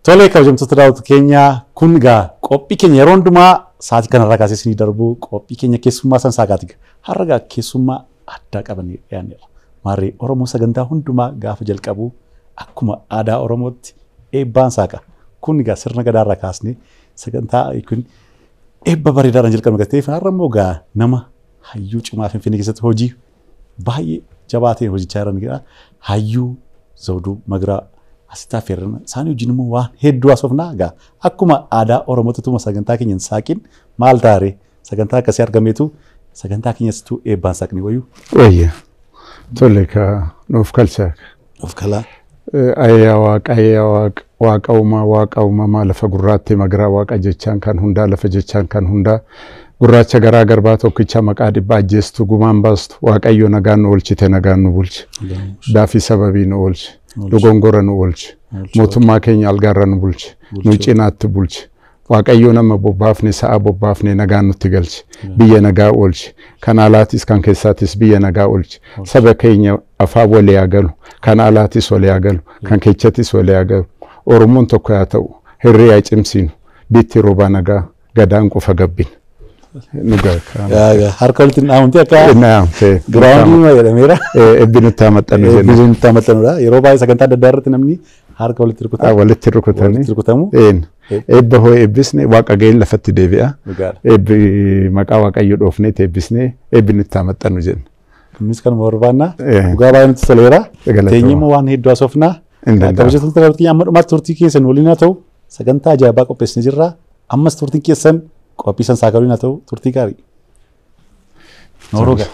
Tolee kabajamtoota daawwattoota keenya kun egaa qophii keenya yeroo hundumaa sa'aatii kanarraa kaasee isinii darbu qophii keenya keessummaa san saaqaati. Har'a egaa keessummaa addaa qabannee dhiyaanneerra. Maarree Oromoo sagantaa hundumaa gaafa jalqabu akkuma aadaa Oromootti eebbaan saaqa. Kun egaa sirna gadaarraa kaasnee sagantaa kun eebba bareedaadhaan jalqabna gateef har'a immoo egaa nama hayyuu cimaa Finfinnee keessatti hojii baay'ee jabaa ta'e hojjechaa jiranidha. Hayyuu Zawuduu Magiraa asitti affeerrana. Isaanii wajjin immoo waan hedduu haasofnaa egaa akkuma aadaa Oromootti tuma sagantaa keenya hin saaqin maal taaree sagantaa akkasii argameetu sagantaa keenyasitu eebbaan saaqni wayyuu. Wayya. Tole ka nuuf kalchaa. Of kalaa. Ayyaa waaqa ayyaa waaqa waaqa uumaa waaqa uumamaa lafa gurraatti magiraa waaqa jechaan kan hundaa lafa jechaan kan hundaa gurraacha garaa garbaa tokkicha maqaa dhibbaa ajjeestu gumaan baastu waaqayyo nagaan nu oolchite nagaan nu bulche daafii sababii nu oolche dogongora nu oolche mootummaa keenya algaarra nu bulche nu cinaatti bulche waaqayyo nama bobbaafne sa'a bobbaafne nagaan nutti galche biyya nagaa oolche kan alaatis kan keessaatis biyya nagaa oolche saba keenya afaan walii haa galu kan alaatis walii haa galu kan keechattis walii haa galu Oromoon tokko haa ta'u hirree haa cimsinu bitti roobaa nagaa gadaan qofa gabbin. Harka walitti hin dhahamte akka giraawundii jedhameera. Eebbi nutti haa maxxanu jenna. Eebbi nutti haa maxxanudha. Yeroo baay'ee sagantaa adda addaa irratti namni harka walitti rukuta. Walitti rukutanii. Walitti rukutamu. Eebba hoo eebbisne waaqa ga'een lafatti deebi'a. Eebbi maqaa waaqayyo dhoofneet eebbisne eebbi nutti haa maxxanu jenna. Kunis kanuma barbaanna. Dhugaa baay'ee nutti toleera. Teenyee immoo waan hedduu haasofna. Kabajamtoota daawwattoota keenya amma dhumaatti turtii keessan waliin haa ta'u sagantaa ajaa'ibaa qopheessine jirra. Ammas turtiin keessan qophii san saakaluun haa ta'u turtii gaarii. Nooroo gaa.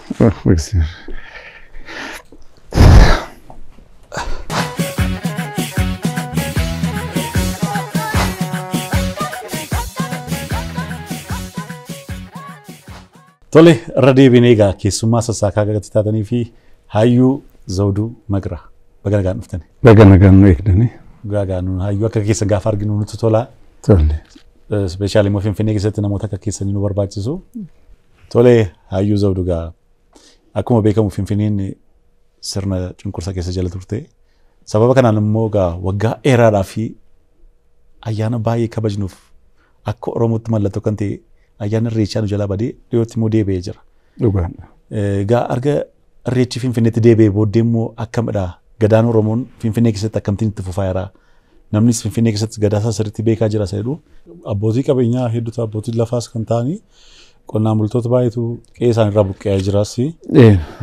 Tole irra deebinee egaa keessummaa sassaakaa gagatti taatanii fi hayyuu Zawuduu Magiraa baga nagaan dhuftani. Baga nagaan nu eegdani. Dhugaa nuun hayyuu akka keessan gaafa arginu nutti tola. Tole. Ispeeshaalii immoo Finfinnee keessatti namoota akka keessanii nu barbaachisu. Tole hayyuu Zawuduu gaa akkuma beekamu Finfinneen sirna cunqursaa keessa jala turte. Sababa kanaan immoo gaa waggaa dheeraadhaa fi ayyaana baay'ee kabajnuuf akka Oromootti mallattoo kan ta'e ayyaanni Irreechaa nu jalaa badee dhiyootti immoo deebi'ee jira. Dhugaadha. Egaa arga Irreechi Finfinneetti deebi'ee booddee immoo akkamidha? Gadaan Oromoon Finfinnee keessatti akkamittiin itti fufaa jira? Namnis Finfinnee keessatti gadaa isaa sirriitti beekaa jira isa jedhu. Abbootii qabeenyaa hedduutu abbootii lafaas kan ta'anii qonnaan bultoota baay'eetu qe'ee isaaniirraa buqqa'ee jiras.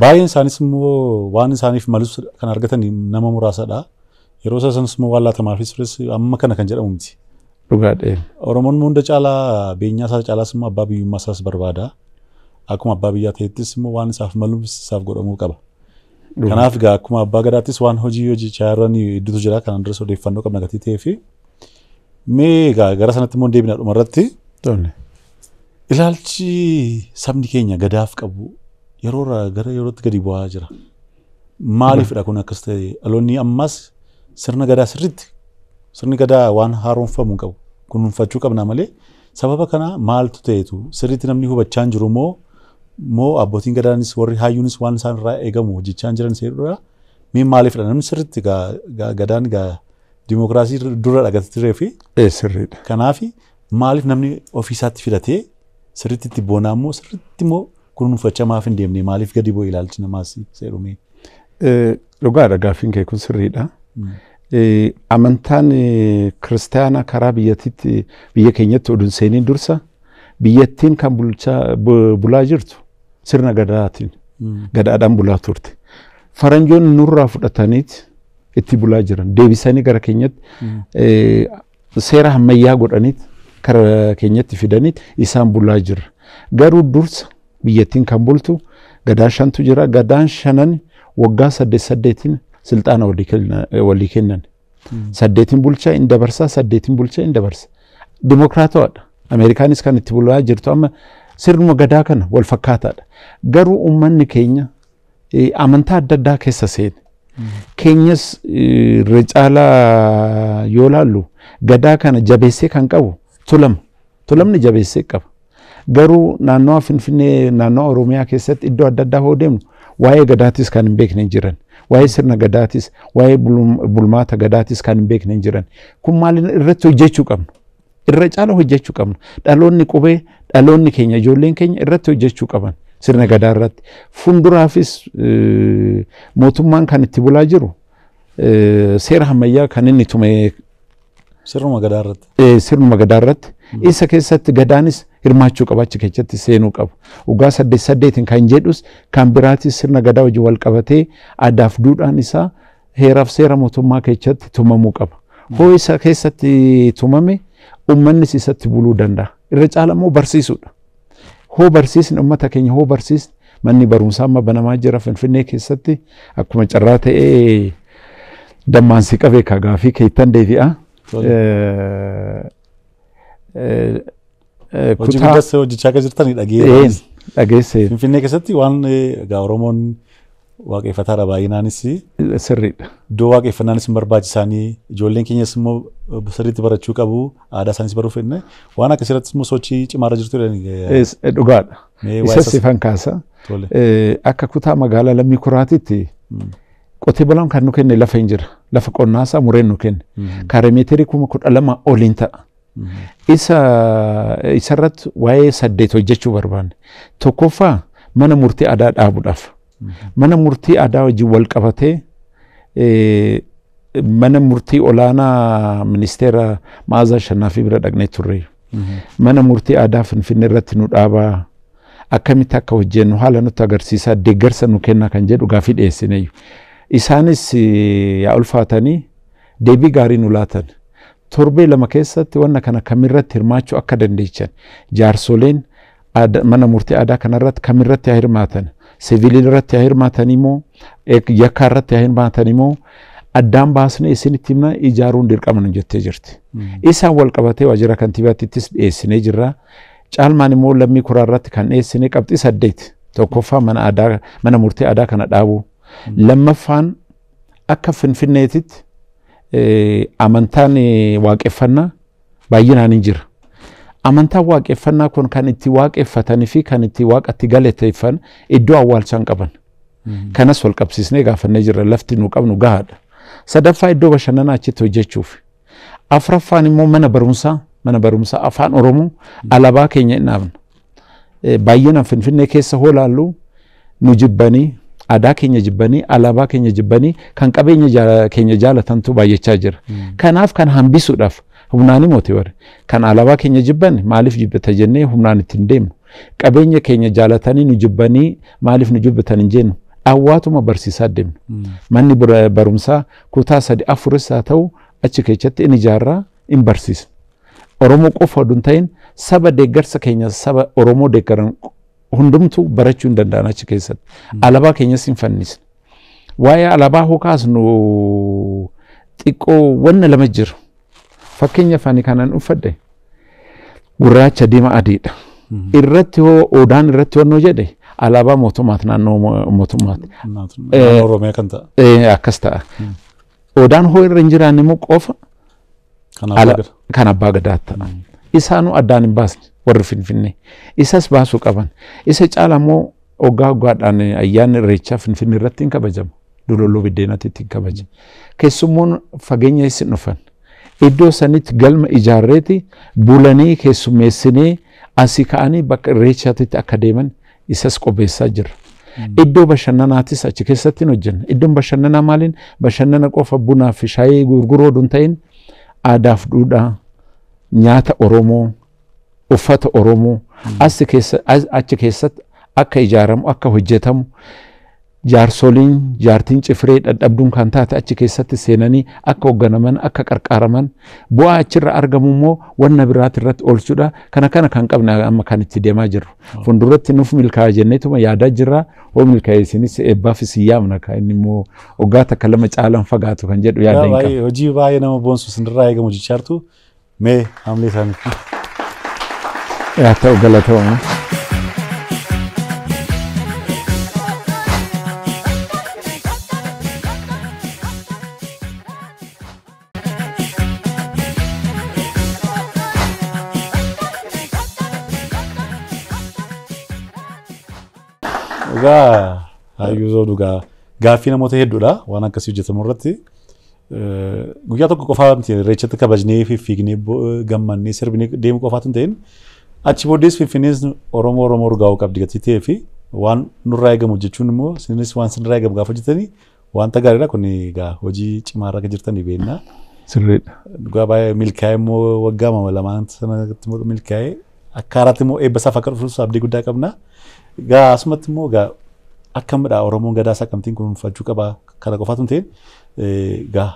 Baay'een isaanis immoo waan isaaniif malus kan argatan nama muraasadha. Yeroo sanas immoo waan laatamaafis tures amma kana kan jedhamu miti. Dhugaadha. Oromoon hunda caalaa beenyaa isaa caalaas immoo abbaa biyyummaa isaas barbaada. Akkuma abbaa biyyaa ta'ettis immoo waan isaaf malus isaaf godhamuu qaba. Kanaaf egaa akkuma abbaa gadaattis waan hojii hojjechaa jiran hedduutu jira. Kanaan duras odeeffannoo qabna gatii ta'ee fi mee egaa gara sanatti immoo deebina dhumarratti. Ilaalchi sabni keenya gadaaf qabu yeroo gara yerootti gadi bu'aa jira. Maaliifidha kun akkas ta'e? Dhaloonni ammas sirna gadaa sirriitti sirni gadaa waan haaromfamuu qabu kunuunfachuu qabna malee sababa kana maaltu ta'etu sirriitti namni hubachaa hin jiru moo abbootiin gadaanis warri hayyuunis waan isaan irraa eegamu hojjechaa hin jiran seerudha. Mee maaliifidha namni sirriitti gadaan dimookiraasii dura dhagattee turee fi Sirriidha. Kanaaf maaliif namni ofiisaatti filatee sirriitti itti boonaa immoo sirriitti immoo kunuunfachaa maaf hin deemne maaliif gadi bu'e ilaalchi namaas seerumee. Dhugaadha gaaffiin kee kun sirriidha. Amantaan kiristaanaa karaa biyyattiitti biyya keenyatti oduun seeniin dursa biyyattiin kan bulaa jirtu sirna gadaatiin gadaadhaan bulaa turte. Faranjoonni nurraa fudhataniiti itti bulaa jiran deebisanii gara keenyatti seera ammayyaa godhaniiti gara keenyatti fidaniiti isaan bulaa jira. Garuu dursa biyyattiin kan bultu gadaa shantu jira. Gadaan shanan waggaa saddeet saddeetiin silxaana walii kennan. Saddeetiin bulchaa hin dabarsaa, saddeetiin bulchaa hin dabarsa. Dimookiraatawaadha. Ameerikaanis kan itti bulaa jirtu amma sirnuma gadaa kana wal fakkaataadha. Garuu uummanni keenya amantaa adda addaa keessa seene. Keenyas irra caalaa yoo laallu gadaa kana jabeessee kan qabu Tulama. Tulamni jabeessee qaba. Garuu naannawa Finfinnee naannawa Oromiyaa keessatti iddoo adda addaa hoo deemnu waa'ee gadaatis kan hin beekne jiran. Waa'ee sirna gadaatis, waa'ee bulmaata gadaatis kan hin beekne hin jiran. Kun maaliin irratti hojjechuu qabnu? Irra caala hojjechuu qabnu. Dhaloonni qubee, dhaloonni keenya, ijoolleen keenya irratti hojjechuu qaban sirna gadaa irratti. Fuulduraafis mootummaan kan itti bulaa jiru seera ammayyaa kan inni tume Sirnuma gadaa irratti. Sirnuma gadaa irratti. Isa keessatti gadaanis hirmaachuu qaba, achi keessatti seenuu qabu. Waggaa 8 8n kan jedhus kan biraatis sirna gadaa wajjin wal qabatee aadaaf duudhaan isaa heeraaf seera mootummaa keessatti tumamuu qaba. Hoo isa keessatti tumame uummannis isatti buluu danda'a. Irra caala immoo barsiisuudha. Hoo barsiisni uummata keenya, hoo barsiisni, manni barumsaa amma banamaa jira Finfinnee keessatti. Akkuma carraa ta'ee dammaansi qabee ka gaafii keettan deebi'a. Hojii guddaas hojjechaa akka jirtani dhageesse. Dhageesse. Finfinnee keessatti waan egaa Oromoon waaqeffataadha baay'inaanis. Sirriidha. Iddoo waaqeffannaanis hin barbaachisaanii, ijoolleen keenyas immoo sirriitti barachuu qabu, aadaa isaanis baruu fedhne, waan akkasirrattis immoo sochii cimaarra jirtu. Dhugaadha. Isa sifan kaasa. Akka kutaa magaalaa Lammii Kuraatitti qotee bulaan kan nu kenne lafa hin jira. Lafa qonnaasaa mureen nu kenne. Kaaremeetirii 12,000 oliin ta'a. Isa isarratti waa'ee 8 hojjechuu barbaanne. Tokkoffaa, mana murtii aadaa dhaabuudhaaf. Mana murtii aadaa wajjin wal qabatee mana murtii olaanaa ministeera Ma'aazaa Ashannaafii bira dhaqnee turre. Mana murtii aadaa Finfinnee irratti nu dhaabaa, akkamitti akka hojjennu haala nutti agarsiisaa, deeggarsa nu kennaa kan jedhu gaafii dhiyeessineeyyu. Isaanis yaa ulfaatanii deebii gaarii nu laatan. Torbee 2 keessatti wanna kana kamirratti hirmaachuu akka dandeechan, jaarsoleen mana murtii aadaa kanarratti kamirratti haa hirmaatan, siviilii irratti haa hirmaatan immoo yakkaa irratti haa hirmaatan immoo addaan baasnee isinitti himna, ijaaruun dirqama nu jettee jirti. Isaan wal qabatee waajjira kantiibaattis dhiyeessinee jirra. Caalmaan immoo Lammii Kuraa irratti kan dhiyeessine qabxii 8. Tokkoffaa, mana aadaa, mana murtii aadaa kana dhaabuu. Lammaffaan, akka Finfinneetitti amantaan waaqeffannaa baay'inaan hin jira. Amantaan waaqeffannaa kun kan itti waaqeffatanii fi kan itti waaqatti galateeffan iddoo awwaalchaa hin qaban. Kanas wal qabsiisnee gaafannee jirra, lafti nu qabnu gahaadha. Sadaffaa, iddoo bashannanaa achitti hojjechuuf. Afuraffaan immoo mana barumsaa afaan Oromoo, alaabaa keenya hin dhaabna. Baay'inaan Finfinnee keessa hoo laallu nu jibbanii, aadaa keenya jibbanii, alaabaa keenya jibbanii, kan qabeenya keenya jaalatantu baay'achaa jira. Kanaaf kan hambisuudhaaf humnaan mooti warri. Kan alaabaa keenya jibban maaliif jibbata jennee humnaan ittiin deemnu. Qabeenya keenya jaalatanii nu jibbanii maaliif nu jibbatan hin jennu. Dhawwaatuma barsiisaa deemnu. Manni barumsaa kutaa sadi afuris haa ta'u achi keessatti in ijaarraa, in barsiisna. Oromoo qofa oduu hin ta'in saba deeggarsa keenya, saba Oromoo deeggaran hundumtuu barachuu hin danda'an achi keessatti. Alaabaa keenyas hin fannisne. Waa'ee alaabaa hoo kaasnu xiqqoo wanna lama jira. Fakkeenyaaf ani kanan uffadhe gurraacha, diimaa, adiidha. Irratti hoo odaan irratti wannoo jedhe alaabaa mootummaati, naannoo mootummaati. Naannoo Oromiyaa kan ta'a. Akkas ta'a. Odaan hoo irra hin jiraanne immoo qofa kan abbaa gadaa ta'a. Isaanuu addaan hin baasne warri Finfinnee. Isas baasuu qaban. Isa caala immoo hoggaa hoggaadhaan ayyaanni irreechaa Finfinnee irratti hin kabajamu. Dololloo biddeenatti hin kabajamu. Keessummoon fageenya isin dhufan. Iddoo sanitti galma ijaarreeti bulanii keessummeessinee asii ka'anii bakka irreechaatitti akka deeman isas qopheessaa jirra. Iddoo bashannanaatis achi keessatti hin hojjenna. Iddoon bashannanaa maaliin bashannana qofa bunaa fi shaayii gurguruu oduu hin ta'in, aadaaf duudhaa, nyaata Oromoo, uffata Oromoo achi keessatti akka ijaaramu, akka hojjetamu, jaarsoliin, jaartiin cifree dhadhabduun kan taate achi keessatti seenanii akka hoogganaman, akka qarqaaraman, bu'aa achirra argamu immoo wanna biraati irratti oolchuudha. Kana kan qabne amma kan itti deemaa jirru. Fuulduratti nuuf milkaa'a jenneetuma yaadaa jirra. Hoo milkaa'e isinis eebbaaf isin yaamna, kan inni immoo waggaa takka lama caalaan fagaatu kan jedhu yaada hin qabu. Hojii baay'ee nama boonsu sinirraa eegamu hojjechaa jirtu, mee haamlee isaanii. Yaa ta'u, galatooma. Egaa, hayyuu Zawduu, dhugaa Gaaffii namoota hedduudha waan akkasii hojjetamu irratti. Guyyaa tokko qofaa miti irreechatti kabajnee fi fiignee gammannee sirbinee deemu qofaatu hin ta'in achi booddees Finfinnees Oromoo Oromoo urgaa'uu qabdi gatii ta'ee fi waan nurraa eegamu jechuun immoo isinis waan sinirraa eegamu gaafa hojjetanii wanta gaariidha. Kun egaa hojii cimaa irra akka jirtanii beekna. Sirriidha. Dhugaa baay'ee milkaa'ee immoo waggaa lamaan sanatti milkaa'ee akka haaraatti immoo eebba isaaf akka dhufuus abdii guddaa qabna. Egaa asumatti immoo egaa akkamidha Oromoon gadaa isaa akkamittiin kunuunfachuu qaba kana qofaatu hin ta'in egaa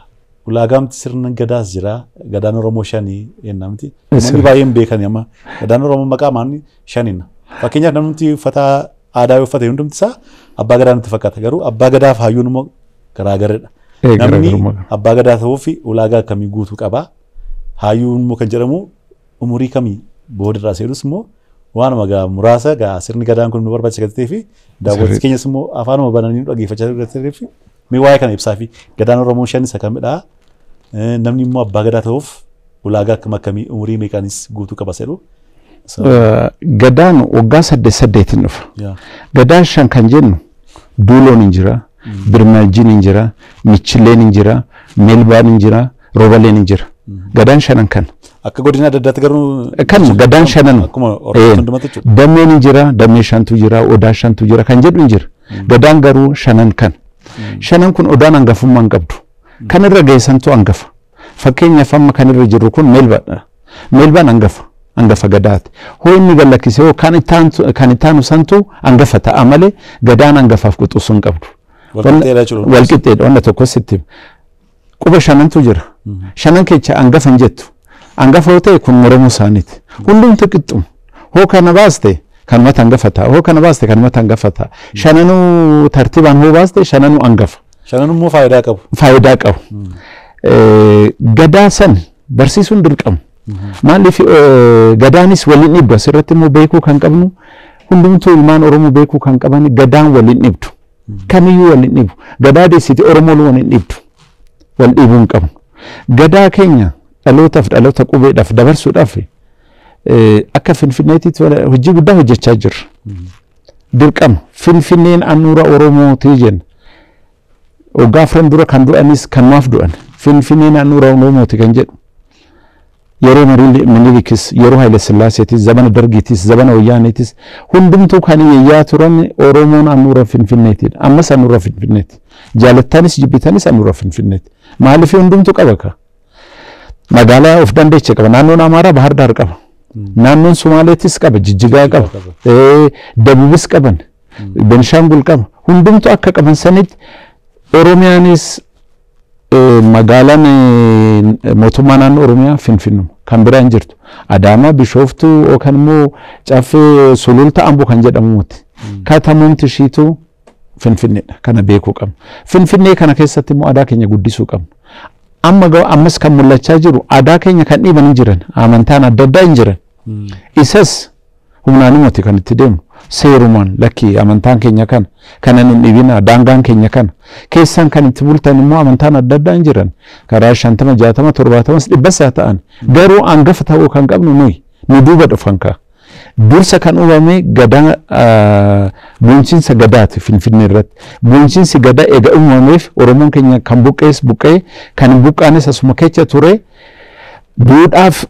ulaagaamti sirna gadaas jira. Gadaan Oromoo shanii jennaa miti. Namoonni baay'een beekan amma gadaan Oromoo maqaa maanii shanina. Fakkeenyaaf namni uffata aadaa yoo uffate hundumti isaa abbaa gadaa nutti fakkaata. Garuu abbaa gadaaf hayyuun immoo garaagaradha. Namni abbaa gadaa ta'uuf ulaagaa akkamii guutuu qaba? Hayyuun immoo kan jedhamu umurii kamii boodarraa seenus immoo waanuma gaa muraasa gaa sirni gadaan kun nu barbaachisa kan ta'ee fi daawwattoota keenyas immoo afaanuma bananii nu dhaggeeffachaa jiru kan ta'ee fi mee waa'ee kana ibsaa fi gadaan Oromoo shan isa kamidha? Namni immoo abbaa gadaa ta'uuf ulaagaa akkam akkamii umurii meeqaanis guutuu qaba jedhu. Gadaan waggaa 8-8 dhufa. Gadaan shan kan jennu Duuloon hin jira, Birmaajiin hin jira, Michileen hin jira, Meelbaan hin jira, Roobaleen hin jira. Gadaan shanan kana. Akka godina adda addaatti garuu kan gadaan shanan akkuma Oromoo hundumatti jechuudha. Dameen hin jira, damee shantu jira, odaa shantu jira kan jedhu hin jira. Gadaan garuu shanan kana. Shanan kun odaan hangafummaa hin qabdu. Kan irra geessantu hangafa. Fakkeenyaaf amma kan irra jirru kun Meelbaadha. Meelbaan hangafa. Hangafa gadaati. Hoo inni gallakkisee hoo kan ittaanu santu hangafa ta'a malee gadaan hangafaaf quxisuu hin qabdu. Walqixxeedha jechuudha. Walqixxeedha wanna tokko sitti. Quba shanantu jira. Shanan keessa hangafa hin jettu. Hangafa yoo ta'e kun Oromoo isaaniiti. Hundumtu qixxuma. Hoo kana baaste kanumatti hangafa ta'a. Hoo kana baaste kanumatti hangafa ta'a. Shananuu tartiibaan hoo baaste shananuu hangafa. Shanan immoo faayidaa qabu. Faayidaa qabu. Gadaa san barsiisuun dirqama. Maaliif gadaanis waliin dhibdu asirratti immoo beekuu kan qabnu hundumtuu ilmaan Oromoo beekuu kan qaban gadaan waliin dhibdu. Kamiyyuu waliin dhibu. Gadaa deessiti Oromoon waliin dhibdu. Wal dhiibuu hin qabnu. Gadaa keenya dhalootaaf dhaloota qubeedhaaf dabarsuudhaaf akka Finfinneetitti hojii guddaa hojjechaa jirra. Dirqama Finfinneen handhuura Oromooti jenna. Waggaa afran dura kan du'anis kan maaf du'an Finfinneen handhuura Oromooti kan jedhu. Yeroo Minilikis, yeroo Haile Sillaaseetis, zamana Dargiitis, zamana Wayyaaneetis hundumtuu kan iyyaa turan Oromoon handhuura Finfinneetidha. Ammas handhuura Finfinneeti. Jaalattanis jibbitanis handhuura Finfinneeti. Maaliif hundumtuu qaba ka? Magaalaa of dandeeche qaba. Naannoon Amaaraa Bahar Daar qaba. Naannoon Sumaaleetis qaba, Jijjigaa qaba, Dabubis qaban, Benishaangul qaba. Hundumtuu akka qaban sanitti Oromiyaanis magaalaan mootummaa naannoo Oromiyaa Finfinnuma kan biraa hin jirtu. Adaamaa, Bishooftuu yookaan immoo Caffee Sululta Amboo kan jedhamu miti. Katamumti ishiitu Finfinneedha. Kana beekuu qabna. Finfinnee kana keessatti immoo aadaa keenya guddisuu qabna. Amma ammas kan mul'achaa jiru aadaa keenya kan dhiiban hin jiran, amantaan adda addaa hin jiran. Isas humnaan miti kan itti deemu. Seerumaan lakkii amantaan keenya kana kana nun dhibina daangaan keenya kana keessaan kan itti bultan immoo amantaan adda addaa hin jiran karaa 50 60 70 100 ta'an garuu hangafa ta'uu kan qabnu nuyi nu duuba dhufan ka dursa kan uumame gadaa bulchiinsa gadaati Finfinnee irratti bulchiinsi gadaa eega uumameef Oromoon keenya kan buqqees buqqee kan hin buqqaanes asuma keessa ture duudhaaf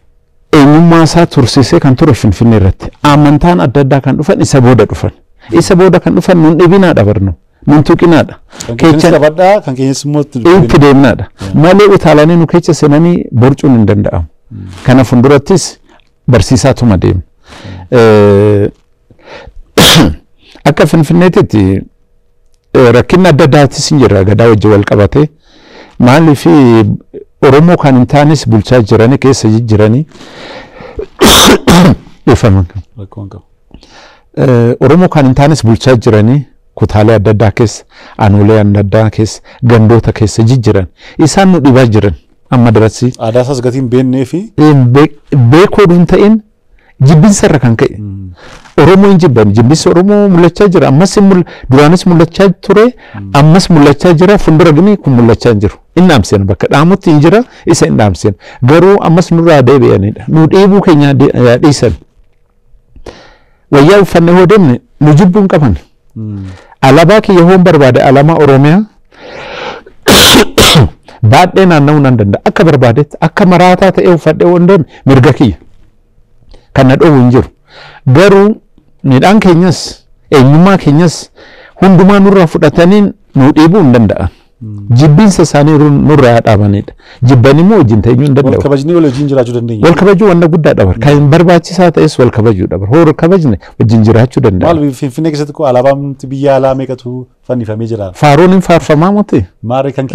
eenyummaa isaa tursiisee kan ture Finfinnee irratti. Amantaan adda addaa kan dhufan isa booda dhufan. Isa booda kan dhufan nun dhibinaadha barnu. Nun tuqinaadha. Kan keenyas qabadhaa, kan keenyas immoo itti deemnaadha. Malee utaalanii nu keessa seenanii borcuun hin danda'amu. Kana fuuldurattis barsiisaatuma deemna. Akka Finfinneetitti rakkinni adda addaatis hin jira gadaa wajjin wal qabate. Maaliif Oromoo kan hin taanes bulchaa jiranii keessa jijjiiranii dhiifaman. Oromoo kan hin taanes bulchaa jiranii kutaalee adda addaa keessa, aanolee adda addaa keessa, gandoota keessa jijjiiran. Isaan nu dhibaa jiran amma darasi. Aadaa isaas gatii hin beeknee fi Beekoo hin ta'in jibbinsa irra kan ka'e. Oromoo hin jibban, jibbinsi Oromoo mul'achaa jira. Ammas duraanis mul'achaa ture, ammas mul'achaa jira. Fuuldura gini kun mul'achaa hin jiru. Inni dhaamseen bakka dhaamutti hin jira, isa hin dhaamseen. Garuu ammas nurraa deebi'anidha. Nu dhiibuu keenya dhiisan. Wayyaa uffannee hoo deemne nu jibbuu hin qaban. Alaabaa kiyya hoon barbaade alaabaa Oromiyaa baadhee naanna'uu nan danda'a. Akka barbaadetti akka maraataa ta'ee uffadhee waan deeme mirga kiyya. Kan na dhoowwu hin jiru. Garuu midhaan keenyas eenyummaa keenyas hundumaa nurraa fudhatanii nu dhiibuu hin danda'an. Jibbiinsa isaanii nurraa dhaabanidha. Jibban immoo wajjin ta'uu hin danda'u. Wal kabajnee wal wajjin jiraachuu dandeenya. Wal kabajuu wanna guddaadha bar. Kan barbaachisaa ta'es wal kabajuudha bar. Hoo kabajne wajjin jiraachuu danda'a. Maal Finfinnee keessatti koo alaabaan biyya alaa meeqatu fannifamee jira? Faaruun hin faarfamaa miti. Maarree kan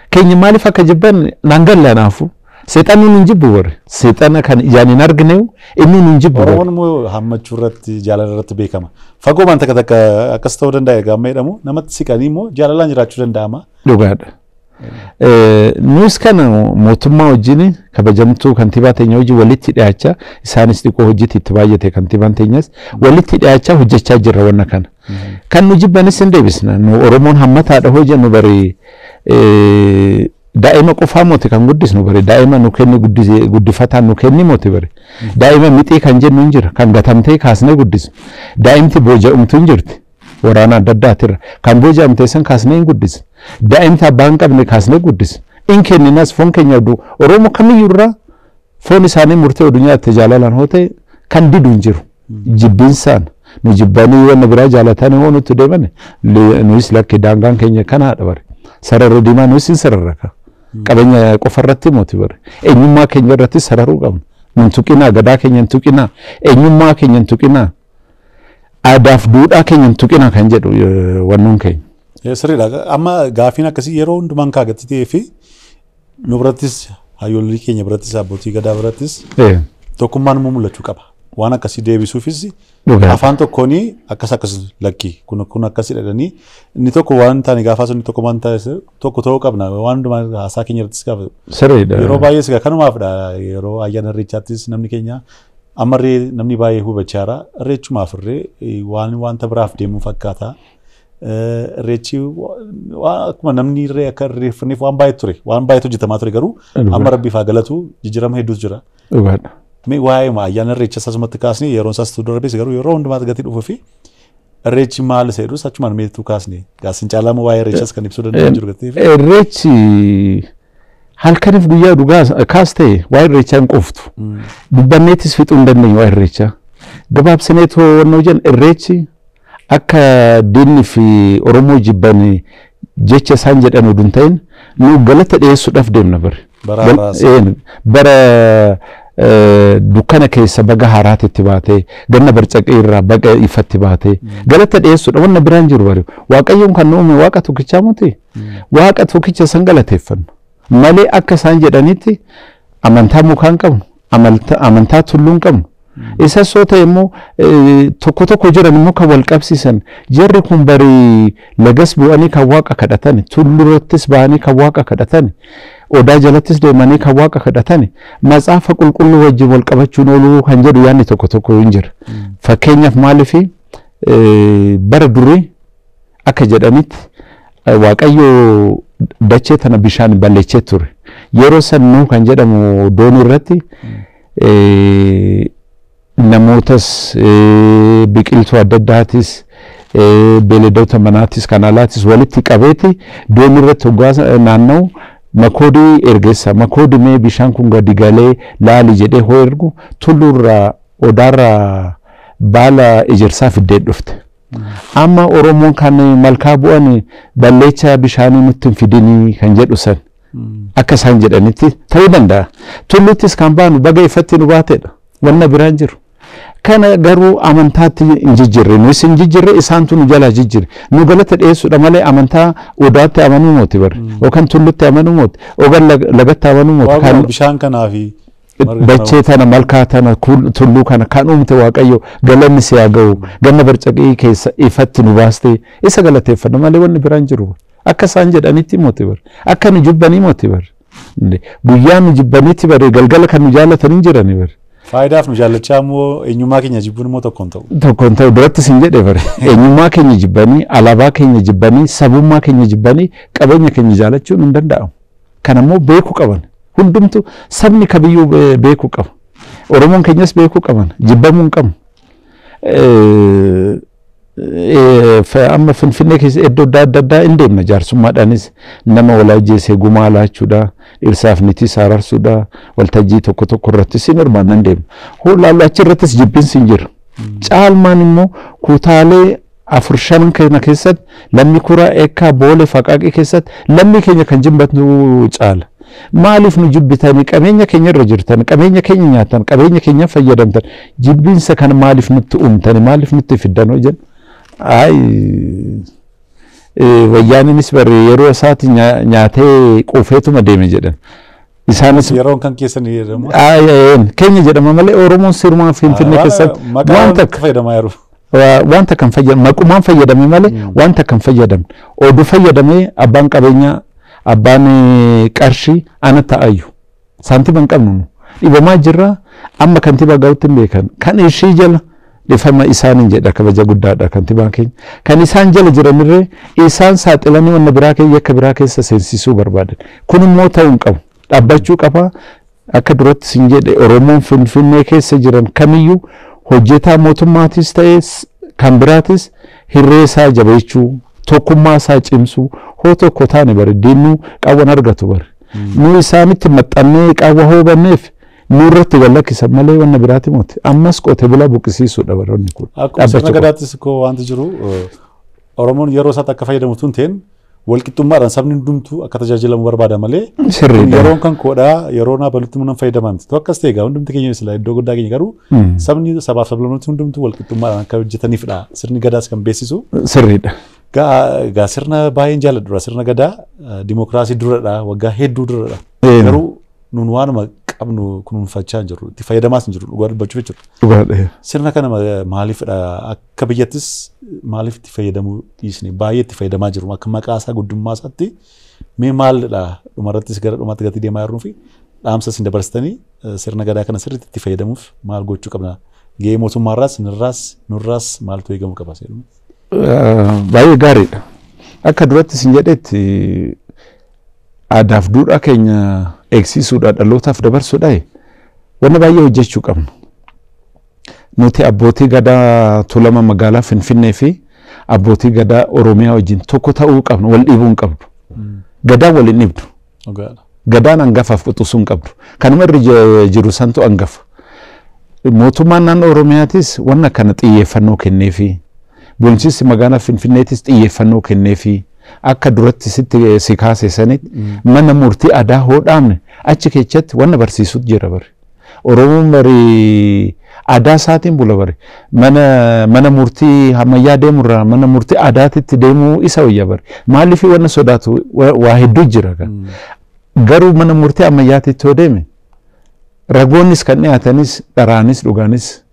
keenya maaliif akka jibban naan galle anaafu. Seexanni nun jibbu warri. Seexana kan ijaan hin argine inni nun jibbu. Oromoon immoo hammachuu irratti jaalala irratti beekama. Fagoo waan takka takka akkas ta'uu danda'a egaa amma jedhamu namatti siqanii immoo jaalalaan jiraachuu danda'ama. Dhugaadha. Nus kana mootummaa wajjin kabajamtuu kantiibaa teenya wajjin walitti dhiyaachaa isaanis xiqqoo hojiitti itti baay'ate kantiibaan teenyas walitti dhiyaachaa hojjechaa jirra wanna kana. Kan nu jibbanis hin deebisna. Nu Oromoon hammataadha hoo jennu bari daa'ima qofaa mooti kan guddisnu bari daa'ima nu kenni guddifataan nu kenni mooti bari daa'ima mixii kan jennu hin jira kan gatamtee kaasnee guddisnu daa'imti booji'amtu hin jirti waraana adda addaatirra kan booji'amte san kaasnee hin guddisnu daa'imti abbaa hin qabne kaasnee guddisnu in kenninas foon keenya oduu Oromoo kamiyyuu irraa foon isaanii murtee oduu nyaatte jaalalaan hoo ta'e kan didu hin jiru jibbiinsaan nu jibbanii wanna biraa jaalatanii hoo nutti deeman nuyis lakkee daangaan keenya kanaadha bari sararri diimaa nuyis hin sararraka. Qabeenya qofa irratti mooti bare eenyummaa keenya irratti sararuu qabna. Nun tuqinaa gadaa keenya hin tuqinaa eenyummaa keenya hin tuqinaa aadaaf duudhaa keenya hin tuqinaa kan jedhu wannuun keenya. Sirriidha. Amma gaafiin akkasii yeroo hundumaan kaagatti ta'ee fi nu birattis hayyoolii keenya birattis abbootii gadaa birattis tokkummaan immoo mul'achuu qaba. Waan akkasii deebisuufis afaan tokkoon akkas akkas lakkii kun kun akkasii jedhanii inni tokko waan taane gaafa sun tokko waan taane tokko ta'uu qabna waan hundumaa haasaa keenya irrattis gaafa. Sirriidha. Yeroo baay'ee sigaa kanumaafidha yeroo ayyaana irreechaattis namni keenya ammarree namni baay'ee hubachaara irreechumaaf irree waan wanta biraaf deemuu fakkaata. Irreechi akkuma namni irree akka irreeffanneef waan baay'ee ture waan baay'eetu hojjetamaa ture garuu amma rabbiif haa galatu jijjiirama hedduutu jira. Dhugaadha. Mee waa'ee ayyaana irreecha asumatti kaasnee yeroon isaas darbes garuu yeroo hundumaa gatii dhufuu fi irreechi maal isa jedhus achumaan meetu kaasnee gaasin caalaa waa'ee irreechas kan ibsuu danda'u jiru gatii. Irreechi halkaniif guyyaa dhugaa kaas ta'e waa'ee irreechaa hin qoftu. Dubbanneettis fixuu hin dandeenyu waa'ee irreechaa. Gabaabsinee to'annoo jenna irreechi akka diinni fi Oromoo jibban jecha isaan jedhan oduu hin ta'in nu galata dhiyeessuudhaaf deemna bare. Bara dukkana keessa baga haaraatti itti baatee ganna barcaqee irraa baga ifatti baatee galata dhiyeessuudha wanna biraan jiru bare waaqayyoon kan nu uume waaqa tokkichaa miti waaqa tokkicha san galateeffannu malee akka isaan jedhanitti amantaa mukaa hin qabnu amantaa tulluu hin qabnu isa soo ta'e immoo tokko tokko jiran immoo kan wal qabsiisan jarri kun bari lagas bu'anii kan waaqa kadhatan tulluurrattis ba'anii kan waaqa kadhatan odaa jalattis deemanii kan waaqa kadhatan matsaafa qulqulluu wajjin wal qabachuun ooluu kan jedhu yaadni tokko tokko hin jira. Fakkeenyaaf maaliif bara durii akka jedhanitti waaqayyo dachee tana bishaan balleechee ture. Yeroo san kan jedhamu doonii irratti namootas biqiltuu adda addaatis beeyladoota manaatis kan alaatis walitti qabeeti doonii irratti hoggaa naanna'u makoodii ergeessa makoodii mee bishaan kun gadi galee laali jedhee hoo ergu tulluurraa odaarraa baala ejersaa fiddee dhufte. Amma Oromoon kan malkaa bu'an balleecha bishaanii nutti hin fidinii kan jedhu san akka isaan jedhanitti ta'uu danda'a. Tulluttis kan baanu baga ifatti nu baatedha. Wanna biraan jiru. Kana garuu amantaatti hin jijjiirre nus hin jijjiirre isaantu nu jalaa jijjiirre nu galata dhiyeessuudha malee amantaa odaatti amanuu mooti bare yookaan tullutti amanuu mooti yookaan lagatti amanuu mooti. Kan bishaan kanaa fi dachee tana malkaa tana tulluu kana kan uumte waaqayyo galanni si haa ga'u ganna barcaqii keessa ifatti nu baaste isa galateeffanna malee wanni biraan jiru akka isaan jedhanitti mooti bare akka nu jibbanii mooti bare guyyaa nu jibbanitti bare galgala kan nu jaalatanii jirani bare. Faayidaaf nu jaallachaa immoo eenyummaa keenya jibbuun immoo tokko hin ta'u. Tokko hin ta'u durattis hin jedhe bare eenyummaa keenya jibbanii alaabaa keenya jibbanii sabummaa keenya jibbanii qabeenya keenya jaalachuun hin danda'amu. Kana immoo beekuu qaban hundumtu sabni kamiyyuu beekuu qaba. Oromoon keenyas beekuu qaban jibbamuu hin qabnu. Amma Finfinnee keessa iddoo adda addaa hin deemna jaarsummaadhaanis nama wal ajjeesee gumaa laachuudha, dhirsaaf niitii araarsuudha, waltajjii tokko tokko irrattis hin hirmaanna hin deemna. Hoo laallu achirrattis jibbinsi hin jiru. Caalmaan immoo kutaalee 4-5 kana keessatti Lammii Kuraa, Eekkaa, Boolee, Faqaaqii keessatti lammii keenya kan jibbatu caala. Maaliif nu jibbitanii qabeenya keenya irra jirtan, qabeenya keenya nyaatan, qabeenya keenya fayyadamtan, jibbinsa kana maaliif nutti uumtani, maaliif nutti fiddan jenna. Ay wayyaaninis bari yeroo isaati nyaatee quufeetuma deeme jedhan. Isaanis yeroon kan keessan jedhamu. Keenya jedhama malee Oromoon sirumaa Finfinnee keessatti waan takka fayyadamaa jiru. Wanta kan fayyadamu maqumaan fayyadame malee wanta kan fayyadamne oduu fayyadamee abbaan qabeenyaa abbaan qarshii ana ta'ayyu saantima hin qabnu nu dhibamaa jirra amma kantiibaa gahuutti hin beekan kan ishii jala dhifama isaaniin jedha kabaja guddaadha kantiibaan keenya kan isaan jala jiranirree isaan saaxilanii wanna biraa keessa yakka biraa keessa seensisuu barbaadan kun immoo ta'uu hin qabu dhaabbachuu qaba akka duratti sin jedhe Oromoon Finfinnee keessa jiran kamiyyuu hojjetaa mootummaatis ta'e kan biraatis hirree isaa jabeechuu tokkummaa isaa cimsuu hoo tokko taane bare diinuu qaawwan argatu bare nu isaanitti maxxannee qaawwa hoobanneef nu irratti wallakkisan malee wanna biraati mooti ammas qote bulaa buqqisiisuudha baroonni kun. Akkuma sirna gadaattis koo wanti jiru Oromoon yeroo isaatti akka fayyadamu tun ta'een walqixxummaadhaan sabni hundumtuu akka tajaajilamu barbaada malee yeroon kan koodhaa yeroo naa balutti munan fayyadamaa miti. Akkas ta'e egaa hundumti keenya silaa iddoo guddaa keenya garuu sabni sabaaf sablammoonni hundumtuu walqixxummaadhaan akka hojjetaniifidha sirni gadaas kan beeksisu. Sirriidha. Gaa sirna baay'een jaalladhudha sirna gadaa dimokiraasii duradha waggaa hedduu duradha. Garuu nun waanuma qabnu kunuunfachaa hin jirru itti fayyadamaas hin jirru dhugaa dubbachuuf jechuudha. Sirna kana maaliifidha akka biyyattis maaliif itti fayyadamuu dhiisne baay'ee itti fayyadamaa jiru akka maqaa isaa guddummaa isaatti mee maalidha dhumarrattis gara dhumaatti gatii deemaa jirruu fi dhaamsa isin dabarsitanii sirna gadaa kana sirriitti itti fayyadamuuf maal gochuu qabna gahee mootummaarraas nurraas maaltu eegamuu qaba seeruma. Baay'ee gaariidha. Akka duratti isin jedhetti aadaaf duudhaa keenya eegsisuudha dhalootaaf dabarsuudha wanna baay'ee hojjechuu qabnu. Nuti abbootii gadaa Tuulama magaalaa Finfinnee fi abbootii gadaa Oromiyaa wajjin tokko ta'uu qabnu wal dhiibuu hin qabdu. Gadaan wal hin dhibdu. Gadaan hangafaaf quxisuu hin qabdu. Kanuma irra jiru santu hangafa. Mootummaan naannoo Oromiyaatis wanna kana xiyyeeffannoo kenneefi bulchiinsi magaalaa Finfinneetis xiyyeeffannoo kenneefi akka duratti sitti si kaase sanitti mana murtii aadaa hoo dhaabne achi keessatti wanna barsiisutu jira bare. Oromoon bari aadaa isaatiin bula bare. Mana murtii ammayyaa deemurraa mana murtii aadaatitti deemuu isa wayya bare. Maaliif wanna sodaatu waa hedduu jira. Garuu mana murtii ammayyaatitti yoo deeme ragoonnis kan dhiyaatanis dharaanis dhugaanis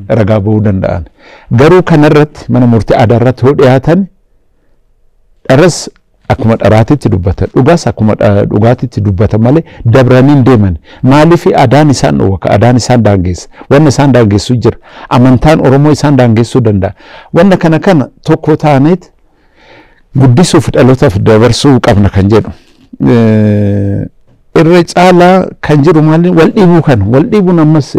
ragaa ba'uu danda'an. Garuu kanarratti mana murtii aadaa irratti yoo dhiyaatan dharas akkuma dharaatitti dubbata dhugaas akkuma dhugaatitti dubbata malee dabranii hin deeman. Maaliif aadaan isaan dhowwa aadaan isaan daangeessa wanna isaan daangeessu jira amantaan Oromoo isaan daangeessuu danda'a. Wanna kana tokko taaneet guddisuuf dhalootaaf dabarsuu qabna kan jedhu. Irra caalaa kan jiru maali wal dhiibuu kana wal dhiibuun ammas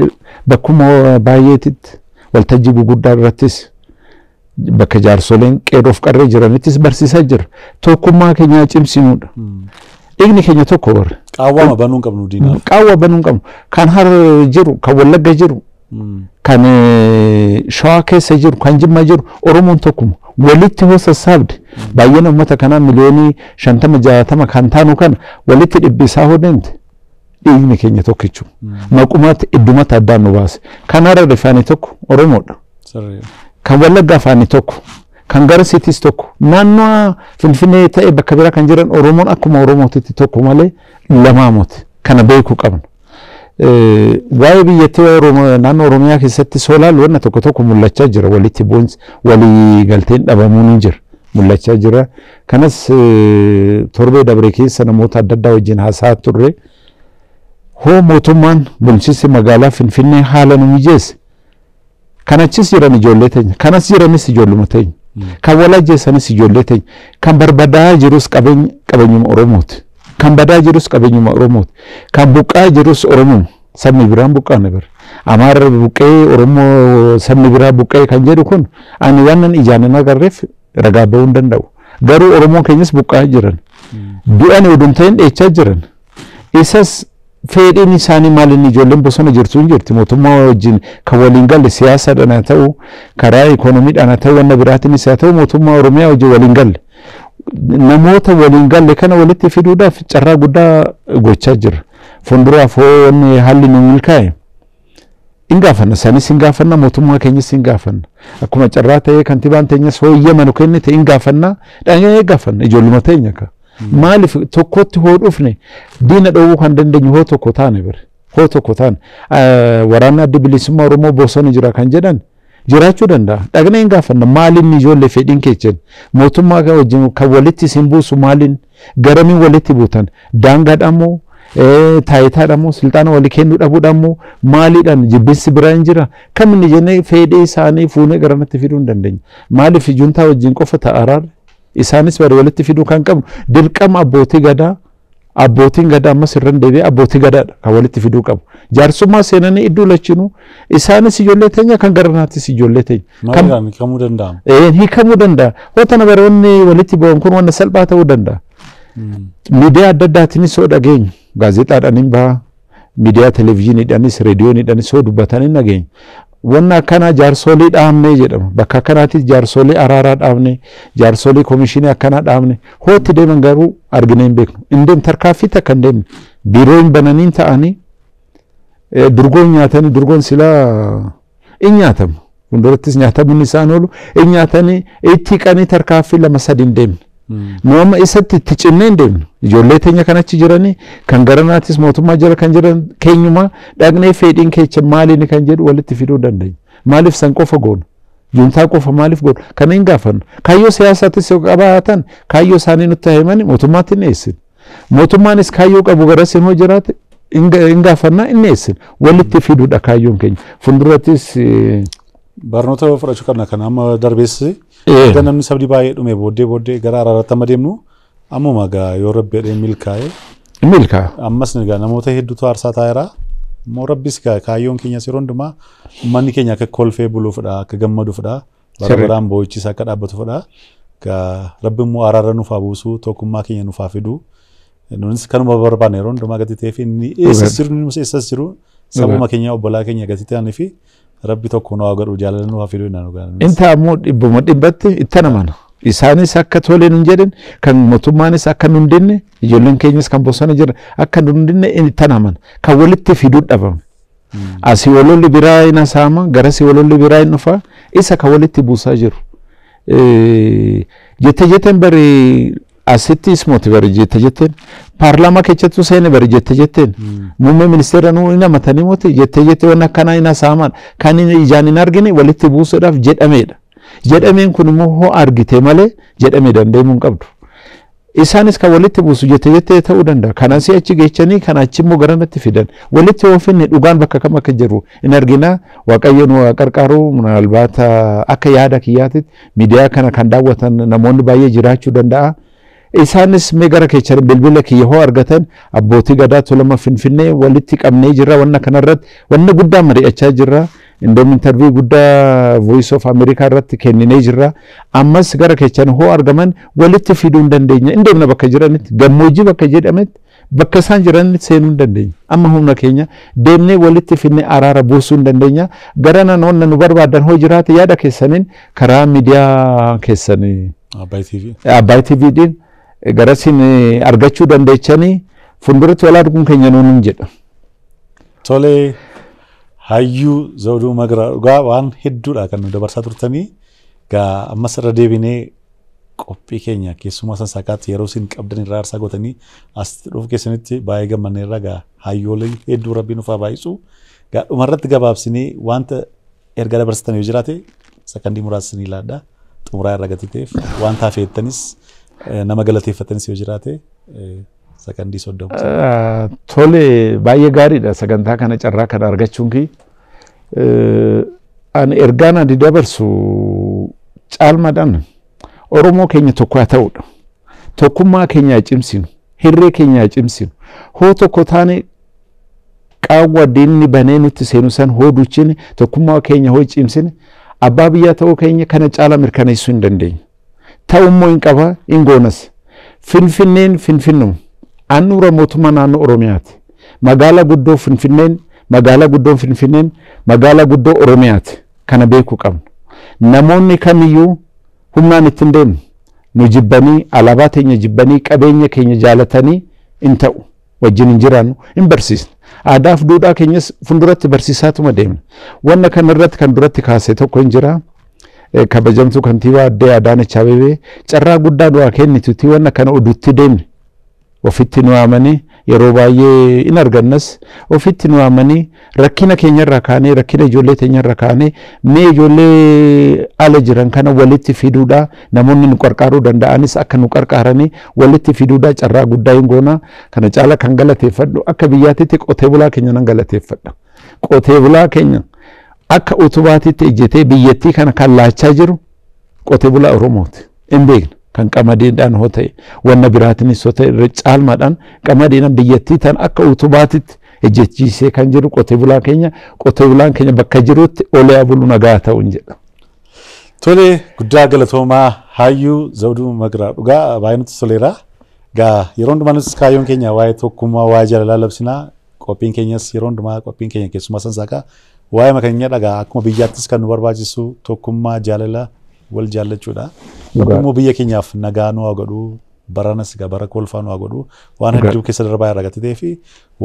bakkuma baay'eetitti waltajjii guguddaa irrattis bakka jaarsoleen qeerroof qarree jiranittis barsiisaa jira. Tokkummaa keenya cimsinuudha. Dhiigni keenya tokko warra. Qaawwaa banuu hin qabnu diinaaf. Qaawwa banuu hin qabnu. Kan Harar jiru, kan Wallagga jiru, kan Shawaa keessa jiru, kan Jimma jiru Oromoon tokkuma. Walitti hoo sassaabde baay'ina uummata kanaa miliyoonii 50-60 kan taanu kana walitti dhibbisaa hoo deemte dhiigni keenya tokkichu. Maqumaatti iddumatti addaan nu baase. Kan Harar afaanii tokko Oromoodha. Kan Wallagga afaanii tokko, kan Garasiitis tokko, naannoo Finfinnee ta'e bakka biraa kan jiran Oromoon akkuma Oromootitti tokko malee lamaa miti. Kana beekuu qabna. Waa'ee biyyattii naannoo Oromiyaa keessatti soolaalu wanna tokko tokko mul'achaa jira. Walitti bu'insi walii galteen dhabamuun ni jira. Mul'achaa jira. Kanas torbee dabre keessa namoota adda addaa wajjin haasa'aa turre. Hoo mootummaan bulchiinsi magaalaa Finfinnee haala nu mijeesse. Kanachis jiran ijoollee teenya, kanas jiranis ijoolluma teenya, kan wal ajjeesanis ijoollee teenya, kan barbadaa jirus qabeenyuma Oromooti, kan badaa jirus qabeenyuma Oromooti, kan buqqaa jirus Oromuma, sabni biraan buqqaane bara. Amaarri buqqee Oromoo sabni biraa buqqee kan jedhu kun ani waan ijaan hin agarreef ragaa ba'uu hin danda'u. Garuu Oromoo keenyas buqqaa jiran. Du'an oduu ta'in dheechaa jiran. Isas fedhiin isaanii maal inni ijoolleen bosona jirtu hin jirti mootummaa wajjin kan waliin galle siyaasaadhaan haa ta'u karaa ikoonomiidhaan haa ta'u wanna biraatiinis haa ta'u mootummaa Oromiyaa wajjin waliin galle. Namoota waliin galle kana walitti fiduudhaaf carraa guddaa gochaa jira. Fuulduraaf hoo wanni haalli nu milkaa'e hin gaafanna isaanis hin gaafanna mootummaa keenyas hin gaafanna. Akkuma carraa ta'ee kantiibaan teenyas hoo iyyama nu kennite hin gaafanna dhangee gaafanna ijoolluma teenya ka. Maaliif tokkotti hoo dhufne diina dhoowwuu kan dandeenyu hoo tokko taane bire hoo tokko taane waraanni adda bilisummaa Oromoo bosona jira kan jedhan jiraachuu danda'a. Dhaqnee hin gaafanna maaliin ijoollee fedhiin keessan mootummaa wajjin kan walitti isin buusu maaliin garamiin walitti buutan daangaadhaan moo taayitaadhaan moo silxaana walii kennuu dhabuudhaan moo maaliidhaan jibbinsi biraa hin jira kaminni jennee fedhii isaanii fuunee garanatti fiduu hin dandeenya. Maaliif juntaa wajjin qofa ta'a araarri? Isaanis bari walitti fiduu kan qabnu dirqama abbootii gadaa abbootiin gadaa ammas irra deebi'ee abbootii gadaadha kan walitti fiduu qabu. Jaarsummaa seenanii iddoo lachinuu isaanis ijoollee teenya kan garanaattis ijoollee teenya. Maaliidhaan hiikamuu danda'ama? Hiikamuu danda'a. Wanta baroonni walitti bu'an kun wanta salphaa ta'uu danda'a. Miidiyaa adda addaatiinis yoo dhageenyu gaazexaadhaan hin baha miidiyaa televezyiiniidhaanis reediyooniidhaanis yoo dubbatan hin dhageenyu. Wanna akkanaa jaarsolii dhaabnee jedhama. Bakka akkanaattis jaarsolii araaraa dhaabnee, jaarsolii komishinii akkanaa dhaabne. Hootti deeman garuu arginee hin beeknu. Hin deemne tarkaaffii takka hin deemne. Biiroo hin bananiin ta'anii durgoon nyaatanii durgoon silaa hin nyaatamu. Fuuldurattis nyaatamuun isaan oolu hin nyaatanii itti qanii tarkaaffii 2-3 hin deemne. Nu amma isatti itti cinnee hin deemnu. Ijoollee teenya kan achi jiranii kan garanaatis mootummaa jala kan jiran keenyuma dhaqnee fedhiin keessa maaliin kan jedhu walitti fiduu dandeenya. Maaliif san qofa goonu? Juntaa qofa maaliif goonu? Kana hin gaafannu. Kaayyoo siyaasaattis yoo qabaatan kaayyoo isaanii nutti himani mootummaatti hin dhiyeessinu. Mootummaanis kaayyoo qabu garas immoo jiraate hin gaafannaa hin dhiyeessinu. Walitti fiduudha kaayyoon keenya. Fuuldurattis Barnoota fudhachuu qabna kan amma darbeessi. Erga namni sabni baay'ee dhume booddee gara araaraatti amma deemnu ammuma egaa yoo rabbi jedhee milkaa'e. Milkaa'a. Ammas egaa namoota hedduutu aarsaa taa'eera. Immoo rabbis egaa kaayyoon keenyas yeroo hundumaa uummanni keenya akka kolfee buluufidha akka gammaduufidha. Bara baraan boo'ichis akka dhaabbatufidha. Egaa rabbi immoo araara nuuf haa buusu tokkummaa keenya nuuf haa fidu. Nunis kanuma barbaanne yeroo hundumaa gati ta'eef inni eessas jiru nunis eessas jiru sabuma keenya obbolaa keenya gati ta'anii fi rabbi tokko nu haa godhu jaalala nu haa fidu innaan dhugaa. Inta ammoo 100% itti amana. Isaanis akka toleen hin jedhin kan mootummaanis akka nu hin dinne ijoolleen keenyas kan bosona jiran akka nu hin dinne itti amana. Kan walitti fiduu dhabame. Asii walolli biraa hin hasaama garasii walolli biraa hin dhufa isa kan walitti buusaa jiru. Jette jetteen bari asittis mooti bari jette jetteen paarlaamaa keessattuu seene bari jette jetteen muummee ministeera nuu hin amatanii mooti jette jette waan akkanaa hin hasaaman kan ijaan hin argine walitti buusuudhaaf jedhameedha. Jedhameen kun immoo hoo argite malee jedhamee dandeemuu hin qabdu. Isaanis kan walitti buusu jette jettee ta'uu danda'a. Kan asii achi geechanii kan achi immoo garanatti fidan. Walitti yoo finne dhugaan bakka kam akka jiru hin argina. Waaqayyo nu haa qarqaaru minaalbaata akka yaada kiyyaatitti miidiyaa kana kan daawwatan namoonni baay'ee jiraachuu danda'a. Isaanis mee gara keessan bilbila kiyya hoo argatan abbootii gadaa Tuulama Finfinnee walitti qabnee jirra wanna kanarratti wanna guddaa mari'achaa jirra. Indoom interview guddaa Voice of America irratti kenninee jirra. Ammas gara keessan hoo argaman walitti fiduu hin dandeenya. Indoomna bakka jiranitti gammoojjii bakka jedhametti bakka isaan jiranitti seenuu hin dandeenya. Amma humna keenya deemnee walitti fidnee araara buusuu hin dandeenya. Gara naannoon nu barbaadan hoo jiraate yaada keessaniin karaa miidiyaa keessanii Abbaay TV. Abbaay TVdhaan garasiin argachuu dandeechanii fuulduratti wal arguun keenya nuun hin jedha. Tolee Hayyuu Zawuduu Magaraa dhugaa waan hedduudha kan nu dabarsaa turtanii egaa ammas irra deebinee qophii keenya keessumaa sansaakaatti yeroo isin qabdan irraa aarsaa gootanii as dhufu keessanitti baay'ee gammanneerra egaa hayyoolee hedduu rabbiin nuuf haa baay'isu. Egaa dhumarratti gabaabsinee wanta erga dabarsitan yoo jiraate sakandii muraasa isinii laadha xumuraa irra gati ta'eef wanta hafeettanis nama galateeffatanis yoo jiraate sakandii 30. Tole baay'ee gaariidha sagantaa kana carraa kana argachuun kee. Ani ergaan ani dabarsu caalmaadhaan Oromoo keenya tokko haa ta'uudha. Tokkummaa keenya haa cimsinu, hirree keenya haa cimsinu. Hoo tokko taane Qaawwa diinni banee nutti seenu san hooduchine tokkummaa keenya hoo cimsine abbaa biyyaa ta'uu keenya kana caala mirkaneessuu hin dandeenyu. Ta'ummoo hin qaba hin goonas. Finfinneen Finfinnuma. Handhuura mootummaa naannoo Oromiyaati. Magaalaa guddoo Finfinneen magaalaa guddoon Finfinneen magaalaa guddoo Oromiyaati. Kana beekuu qabna. Namoonni kamiyyuu humnaan ittiin deemnu nu jibbanii alaabaa teenya jibbanii qabeenya keenya jaalatanii hin ta'u. Wajjin hin jiraannu hin barsiisne. Aadaa fi duudhaa keenyas fuulduratti barsiisaatuma deemna. Wanna kanarratti kan duratti kaase tokko hin jira. Kabajamtuu kantiibaa addee Adaanech Abeebee carraa guddaa du'aa kennituti wanna kana oduutti deemne. Ofitti nu waamanii yeroo baay'ee in argannas ofitti nu waamanii rakkina keenyarraa kaanee rakkina ijoollee teenyarraa kaanee mee ijoollee ala jiran kana walitti fiduudhaa namoonni nu qarqaaruu danda'anis akka nu qarqaaranii walitti fiduudhaa carraa guddaa hin goona. Kana caala kan galateeffadhu akka biyyaatitti qotee bulaa keenya nan galateeffadha. Qotee bulaa keenya akka utubaatitti ejjetee biyyattii kana kan laachaa jiru qotee bulaa Oromooti. Hin beekna. Kan qamadiidhaan hoo ta'e wanna biraatiinis hoo ta'e irra caalmaadhaan qamadiidhaan biyyattii tan akka utubaatitti ejjechiisee kan jiru qotee bulaa keenya qotee bulaan keenya bakka jirutti olee bulu nagaa ta'uun jedha. Tole guddaa galatoomaa Hayyuu Zawuduu Magiraa dhugaa baay'ee nutti toleera. Gaa yeroo hundumaa nutis kaayyoon keenya waa'ee tokkummaa waa'ee jaalalaa labsinaa qophiin keenyas yeroo hundumaa qophiin keenya keessumaa sansaakaa waa'ee makeenya dhagaa akkuma biyyaattis kan nu barbaachisu tokkummaa jaalala wal jaallachuudha. Immoo biyya keenyaaf nagaa nu haa godhu baranas egaa bara kolfaa nu haa godhu waan hedduu keessa darbaa irra gatitee fi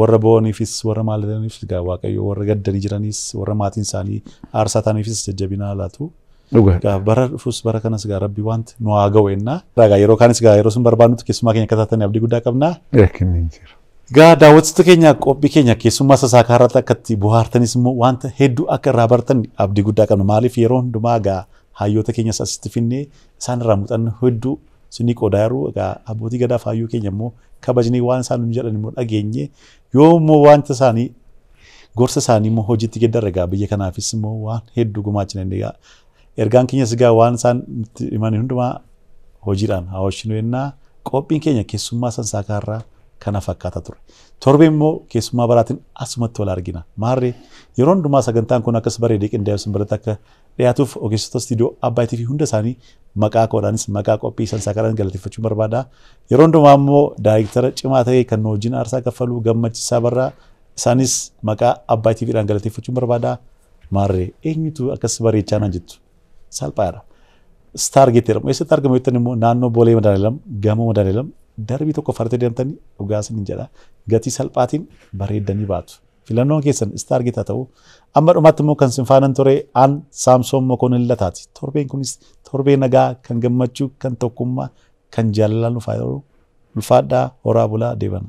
warra bo'aniifis warra maalidaniifis egaa Waaqayyo warra gaddanii jiranis warra maatiin isaanii aarsaa ta'aniifis jajjabina laatu. Egaa bara dhufus bara kanas egaa Rabbi wanti nu haa ga'u ennaa. Egaa yeroo kaanis egaa yeroo sun barbaadnutti keessumaa keenya akka taatan abdii guddaa qabna. Egaa daawwattoota keenya qophii keenya keessummaa sasaakaa irratti akka itti bohaartanis immoo wanta hedduu akka irraa bartan abdii guddaa qabna. Maaliif yeroo hundumaa egaa hayyoota keenyas asitti finnee isaan irraa muuxannoo hedduu sinii qoodaa jiru. Egaa abbootii gadaa fi hayyuu keenya immoo kabajnee waan isaan nu jedhan immoo dhageenye yoo immoo wanta isaanii gorsa isaanii immoo hojiitti geeddarre egaa biyya kanaafis immoo waan hedduu gumaachina. Egaa ergaan keenyas egaa waan isaan nutti himan hundumaa hojiidhaan haa hojjennu jennaa qophiin keenya keessummaa sansaakaa irraa kana fakkaata ture. Torbee immoo keessummaa baraatiin asumatti wal argina. Maarree yeroo hundumaa sagantaan kun akkas bareedee qindaa'ee sun biratti akka dhiyaatuuf ogeessota istiidiyoo Abbaay TV hunda isaanii maqaa koodhaanis maqaa qophii sansaakaadhaan galateeffachuu barbaada. Yeroo hundumaa immoo daayirektara cimaa ta'e kan nu wajjin aarsaa kaffaluu Gammachiisaa Barraa isaanis maqaa Abbaay TVdhaan galateeffachuu barbaada. Maarree eenyutu akkas bareechaa naan jettu? Salphaadha. Stargate jedhamu. Eessatti argamu jettan immoo naannoo Boolee Madaalelam gamoo Madaalelam darbii tokko fartee deemtanii dhugaa isiniin jedha. Gatii salphaatiin bareeddanii baatu. Filannoon keessan Stargate haa ta'u. Amma dhumaatti immoo kan sin faanan ture aan Saamsoon Mokonnin Lataati. Torbeen kunis torbee nagaa kan gammachuu kan tokkummaa kan jaalalaan ulfaadhaa horaa bulaa deeban.